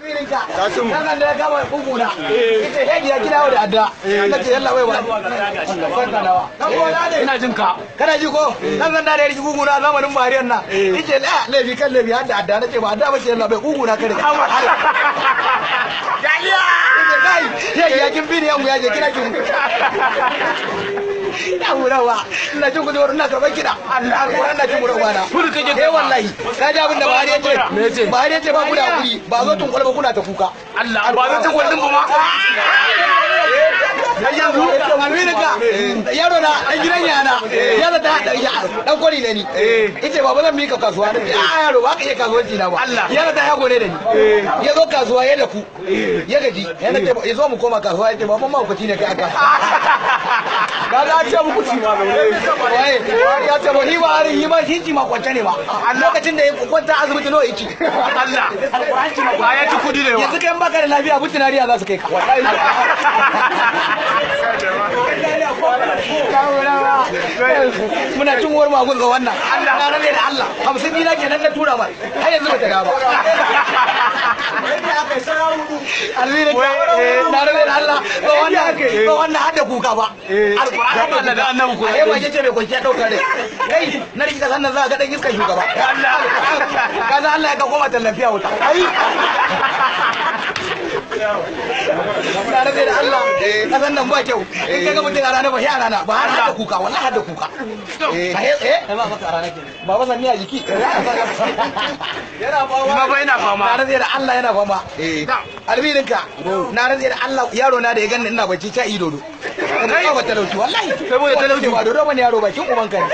Nan da gama kuguna. Ita hedi ya kira da adda. Nace yalla wai wa. Ina jin ka. Kana ji ko? Nan da riki kuguna zamanin Buhari nan. Yace la laifi kan laifi har da adda nace ba adda bace yalla bai kuguna kare. Daliya. Yace kai hedi ya kin bini yan ya je kira kin. Ya wurawa ina jin kudi ina karban kiɗa Allah ina jin wurawa na eh wallahi ka ji abin da Buhari yace Buhari yace ba ku da hakuri ba zo tun kwalba kuna ta kuka Allah ba zo tun kwalba ma yanzu Aminu ka yaro na dan gidan yana ya ta dan kwari ne ni yace baba zan mika kasuwa a yaro ba ka iya kasuwanci na ba yaro ta ya gone da ni ya zo kasuwa ya da ku ya gaji ya zo mu koma kasuwa yace baba ma ku ne kai aka kaga an ce muku ci ma zaune waye ya ce ba ni ba hari yi ma shi ci ma kwance ne ba a lokacin da ya kwanta asibiti nawa yake Allah ba ya ci kudi da yawa yanzu kai baka da lafiya butunariya za su kai ka muna cin uwar magun ga wannan Allah na rane da Allah 50 dina kenan na tura ba har yanzu bata dawo ba almira na rane da Allah ba wannan ba wannan hada kuka ba alquran Allah da annabi ko eh ba yace mai kwanciya daukar rai kai na rikita sannan za ka dan iska shugaba Allah kaza Allah ya ka koma tallafiya wuta ai na rage da Allah kasan nan ba kyau in kaga mutum a rana ba sai a rana ba har da kuka wallahi har da kuka eh eh ba maka a rana kenan ba ba sanni a jiki yana fama ba yana fama na rage da Allah yana fama eh albirinka na rage da Allah yaro na da ya ganni ina bacci ta ido do kai ba talauci wallahi saboda talauci ba dodo bane yaro bakin ubanka ne.